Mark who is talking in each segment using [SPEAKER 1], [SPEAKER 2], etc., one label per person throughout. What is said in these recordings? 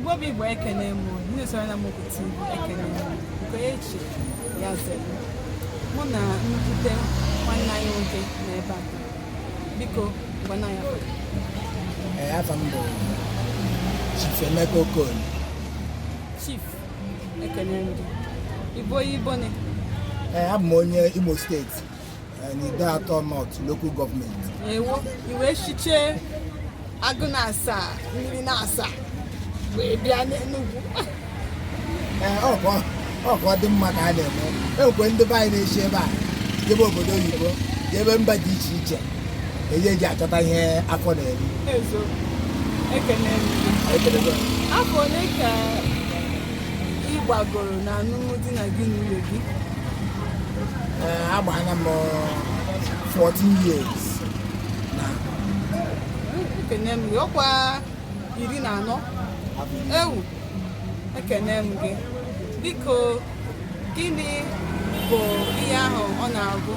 [SPEAKER 1] Igbo bụ Igbo, ekene m. Ndị soro na Amokwu TV, ekene m. Nke echi ya zere mụ na nnukwute nwanne anyị nwoke nọ ebe a. Biko, gwana ya.
[SPEAKER 2] Ee, afa m bụ Chief Emeka Okoli.
[SPEAKER 1] Chief, ekene m gị. Igbo Igbo ni.
[SPEAKER 2] Ee, abụ m onye Imo Steeti, n'Ideato North Local Government.
[SPEAKER 1] Ewo, i wee shichee agụ na asaa mmiri na asaa wee bịa n'Enugwu.
[SPEAKER 2] Ee, ọ ka ọ dị mma ka a na-eme. Enwekwe ndị be anyị na-eshi ebe a jebe obodo oyibo, jebe mba dị iche iche, eji eji achọta ihe afọ na-eri.
[SPEAKER 1] Ezo, ekene m gị.
[SPEAKER 2] Ekelego.
[SPEAKER 1] Afọ ole ka ị gbagoro na alụmdi na gị na nwunye gị?
[SPEAKER 2] Ee, agbaana m 14 years na.
[SPEAKER 1] Ekene m gị. Ọkwa 14.
[SPEAKER 2] Afọ 10.
[SPEAKER 1] Ewu, ekene m gị. Biko, gịnị bụ ihe ahụ ọ na-agụ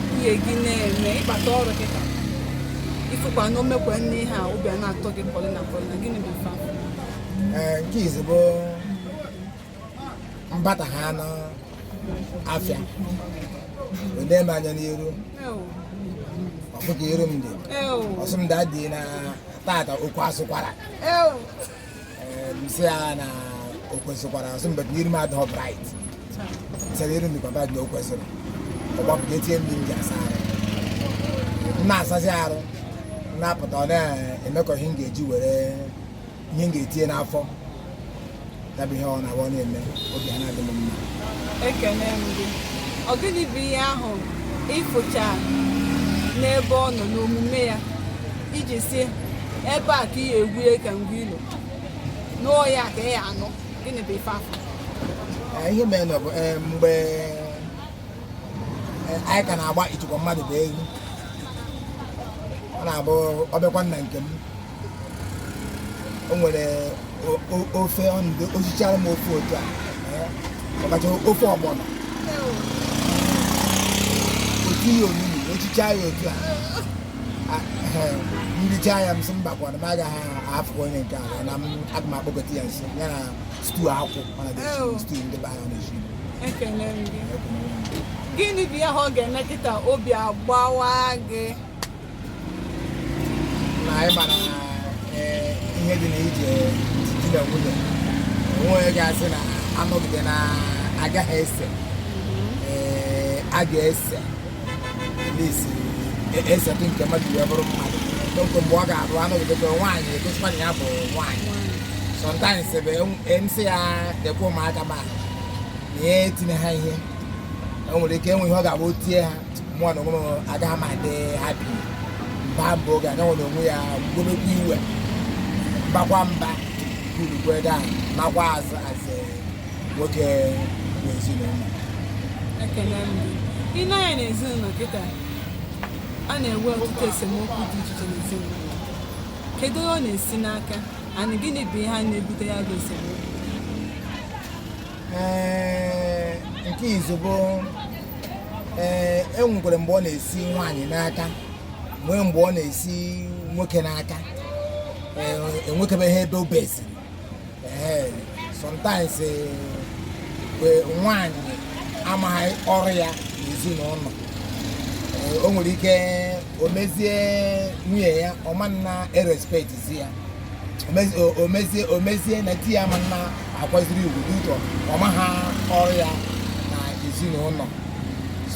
[SPEAKER 1] nwunye gị na-eme ịkpata ọrụ kịta ifụkwa na omekwe nne ihe a, obi a na-atọ gị kpọrọ na kpọrọ na gịnị bụ ife ahụ?
[SPEAKER 2] Ee, nke izi bụ mbata ha nọ afịa wee m anya n'iru.
[SPEAKER 1] Ewu.
[SPEAKER 2] Ọ fụ ka iru m dị.
[SPEAKER 1] Ewu.
[SPEAKER 2] Ọsị m, "Daddy, na tata okwu asụkwara."
[SPEAKER 1] Ewu.
[SPEAKER 2] Ee, m sị ya na o kwesịkwara. Ọsị m, "But n'iru m adịghị bright." Sị na iru m dịkwa bright, na o kwesịrị. Ọ gbapụta, etinye mmiri m ji asa arụ, m na-asazi arụ, m na-apụta, ọ na-emekọ ihe m ga-eji were ihe m ga-etinye n'afọ. Ya bụ ihe ọ na-abụ ọ na-eme, obi a na-adị m mma.
[SPEAKER 1] Ekene m gị. Ọ gịnị bụ ihe ahụ ịfụcha n'ebe ọ nọ n'omume ya iji si ebe a ka ị ga-egwuye ka ngwa ilo n'ụọ ya ka ị ya anụ? Gịnị bụ ife afọ?
[SPEAKER 2] Ee, ihe mere na ọ bụ mgbe anyị ka na-agba ichekwa mmadụ bụ egwu, ọ na-abụ ọ bịakwa nna nke m, o nwere ofe ọ ndo ochichara m ofe otu a, ọkacha ofe ọgbọnọ, otu ya onugbu, ochicha ya otu a, nricha ya, m sị mbakwana, m agaghị afụ onye nke a na m aga m akpọkọta ya nso ya na stew akwụ ọ na-esi, stew ndị be anyị na-esi.
[SPEAKER 1] Ekene m gị. Gịnị bụ ihe ahụ ọ ga-eme kịta obi agbawa gị?
[SPEAKER 2] Na anyị mara ihe dị na ije di na nwunye, onwe onye ga-asị na anọgide na agaghị ese. Ee, a ga-ese n'isi esetụ nke mmadụ wee bụrụ mmadụ n'oge mgbe ọ ga-abụ anọgide ka nwaanyị egosikwa na ya bụ nwaanyị. Sometimes ebe nsị ya dekwa ụmụaka ma na ya etinye ha ihe, e nwere ike enwe ihe ọ ga-abụ tie ha, mụọ na onwe m agaghị m adị happy. Mba mbụ oge anya nwere onwe ya mgbomekwu iwe, mbakwa mba kurukwe down, nakwa azụ azụ nwoke n'ezinụlọ.
[SPEAKER 1] Ekene m gị. Ị na-anya n'ezinụlọ kịta, a na-enwe ọtụtụ esemokwu dị iche iche n'ezinụlọ. Kedu onye ọ na-esi n'aka and gịnị bụ ihe a na-ebute ya bụ esemokwu?
[SPEAKER 2] Ee, nke izu bụ, ee, enwekwara mgbe ọ na-esi nwaanyị n'aka, nwee mgbe ọ na-esi nwoke n'aka. Ee, enwekebeghị ebe o besiri. Ee, sometimes, mgbe nwaanyị amaghị ọrụ ya n'ezinụlọ, ee, o nwere ike o mezie nwunye ya ọma na erespectizi ya. O mezie na di ya ama na akwaziri ugwu dị ụtọ, ọma ha ọrụ ya na ezinụlọ.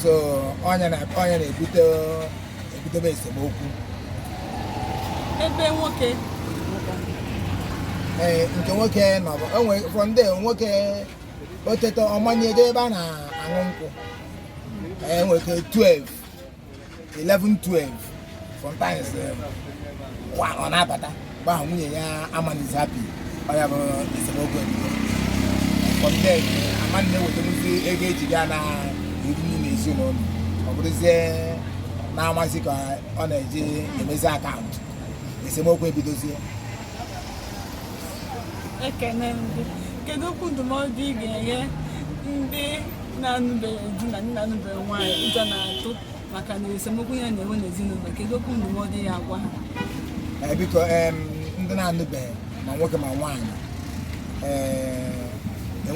[SPEAKER 2] So ọnya na-ebute ebutebe esemokwu.
[SPEAKER 1] Ebe nwoke?
[SPEAKER 2] Ee, nke nwoke nọ bụ o nwere from there, nwoke otete ọmanye ego ebe a na-aṅụ nkwụ. Ee, nwere ike 12, 11, 12, sometimes kwa ọ na-abata mgbe ahụ nwunye ya amanizi happy. Ọ ya bụ esemokwu ebido. From there, ama na-ewetamuzi ego eji gaa na eri nri n'ezinụlọ, ọ bụrụzie na-amazi ka ọ na-eji emezi account, esemokwu ebidozie.
[SPEAKER 1] Ekene m gị. Kedu okwu ndụmọdụ ị ga-enye ndị na-anụbeghị di na ndị na-anụbeghị nwaanyị ụjọ na-atụ maka na esemokwu ya na-enwe n'ezinụlọ? Kedu okwu ndụmọdụ ya agwa ha?
[SPEAKER 2] Ee, biko, ndị na-anụbeghị, ma nwoke ma nwaanyị.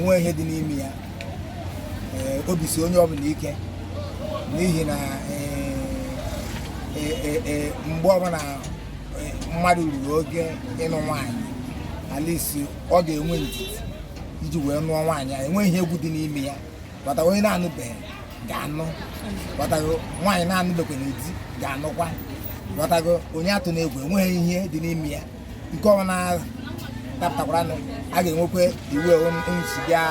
[SPEAKER 2] Enweghị ihe dị n'ime ya. Ee, obi si onye ọbụla ike, n'ihi na ee, ee, ee, mgbe ọbụla mmadụ ruru oge ịnụ nwaanyị, alisi ọ ga-enwe ndidi iji wee nụọ nwaanyị a. Enweghị ihe egwu dị n'ime ya. Ghọta, onye na-anụbeghị ga-anụ. Ghọtago, nwaanyị na-anụbekwana di ga-anụkwa. Ghọtago, onye atụ na egwu, enweghị ihe dị n'ime ya. Nke ọbụla dapụtakwaranụ, a ga-enwekwa iwu nsi bịa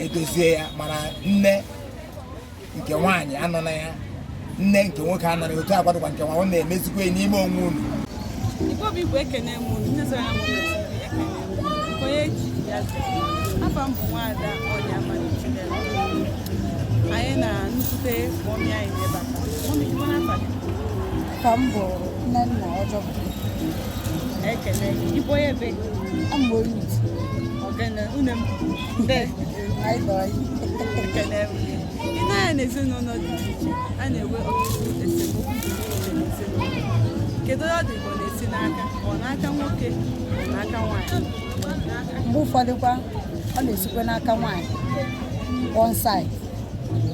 [SPEAKER 2] edozie ya. Mana nne nke nwaanyị anọ na ya, nne nke nwoke anọ na ya, otu akwadokwa nke nwa ọ na-emezikwa ya n'ime onwe unu.
[SPEAKER 1] Igbo bụ Igbo, ekene m unu. Ndị zara m TV, ekene m unu. Nke onye ji ya zere. Afa m bụ Nwaada Ọnya Malichidera. Anyị na nnukwute mommy anyị na-ebata. Mommy, gị n'afa gị?
[SPEAKER 3] Ka m bụ Nnenna Ọjọbụ.
[SPEAKER 1] Ekene gị. Ịbụ onye ebe?
[SPEAKER 3] Amụ onye Iti.
[SPEAKER 1] Ọgene une m nde.
[SPEAKER 3] Anyị nọ anyị.
[SPEAKER 1] Ekene m gị. Ị na-anya n'ezinụlọ dị iche iche, a na-enwe ọtụtụ esemokwu dị iche iche n'ezinụlọ. Kedu onye ọ dị ka ọ na-esi n'aka? Ọ n'aka nwoke, ọ n'aka nwaanyị?
[SPEAKER 3] Mgbe ụfọdụ kwa, ọ na-esikwa n'aka nwaanyị one side,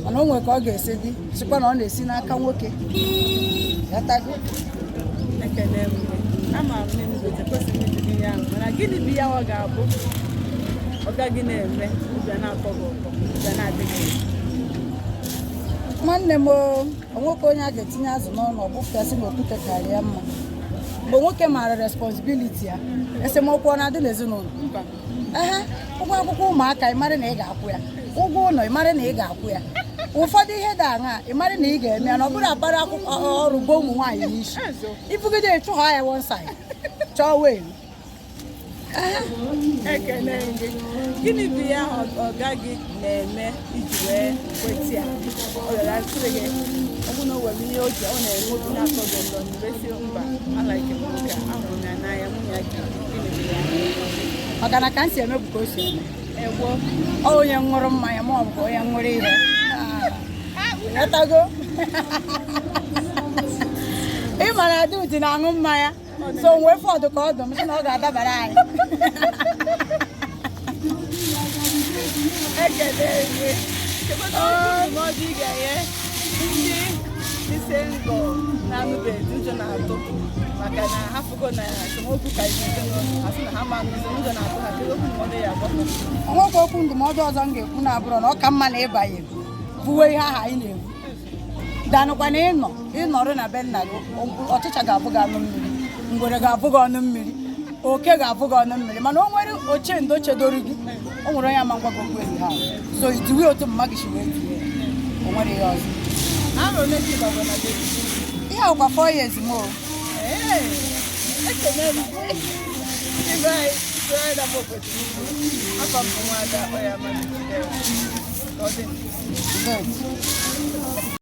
[SPEAKER 3] mana o nwere ka ọ ga-esi dị sikwa na ọ na-esi n'aka nwoke. Ghọtago?
[SPEAKER 1] Ekene m gị. Ama m na enugote kwesịrị ịjụ gị ihe ahụ, mana gịnị bụ ihe ọ ga-abụ ọ gaghị na-eme obi a na-atọ gị ụtọ, obi a na-adị gị ụtọ?
[SPEAKER 3] Nwanne m, o nwoke onye a ga-etinye azụ n'ọnụ, ọ bụfụtasị na okwute karịa mma. Mgbe nwoke maara responsibility ya, esemokwu ọ na-adị n'ezinụlọ?
[SPEAKER 1] Mba.
[SPEAKER 3] Ehe, ụgwọ akwụkwọ ụmụaka, ị mara na ị ga-akwụ ya. Ụgwọ ụlọ, ị mara na ị ga-akwụ ya. Ụfọdụ ihe dị aṅa, ị mara na ị ga-eme ya, na ọ bụrụ akpara akwụkwọ ọrụ gbuo ụmụ nwaanyị n'isi. Ifugide ịchụgha ya one side, chọọ wee.
[SPEAKER 1] Ekene m gị. Gịnị bụ ihe ahụ ọga gị na-eme iji wee kweta ya? Ọ bịara sịrị gị, ọ bụ na o nwere ihe o ji ọ na-eme obi na-atọ gị ụtọ, wee sị mba, alaike m nwoke a, ahụrụ m ya n'anya, nwunye ya gị. Gịnị bụ ya?
[SPEAKER 3] Maka na ka m si eme bụ ka o si eme.
[SPEAKER 1] Egwo.
[SPEAKER 3] Ọ onye ṅụrụ mmanya ma ọ bụ ka onye ṅụrụ ihe. Ghọtago? Ị mara Adauti na-aṅụ mmanya, so nwee fọdụ ka ọdụ m sị na ọ ga-adabara anyị.
[SPEAKER 1] Ekele gị. Kedu ndụmọdụ ị ga-enye ndị dị single na-anụbeghị, ụjọ na-atụ maka na ha fụgo na esemokwu ka ezinụlọ, asị na ha ma anụzi, ụjọ na-atụ ha? Kedu okwu ndụmọdụ ya agwa?
[SPEAKER 3] Onwekwa okwu ndụmọdụ ọzọ m ga-ekwu na-abụrụ na ọ ka mma na ịbanye buwe ihe ahụ anyị na-ekwu danụkwa na ịnọ ịnọrọ na be nna gị. Ọchịcha ga-abụ gị anụ mmiri, ngwere ga-abụ gị ọnụ mmiri, oke ga-abụ gị ọnụ mmiri, mana o nwere oche ndo chedoro gị. O nwere onye ama ngwa gị okwu ehihie ahụ, so itiwe otu mma gị si wee tie ya. O nwere ihe ọzọ.
[SPEAKER 1] Arọ ole ka ị gbagoro na be gị?
[SPEAKER 3] Ihe ọkwa 4 years m o.
[SPEAKER 1] Ee, ekene m gị. Ibe anyị soro na m obodo afọ m bụ Nwaada Ọya Malichidera. Ka ọ dị.
[SPEAKER 3] Good.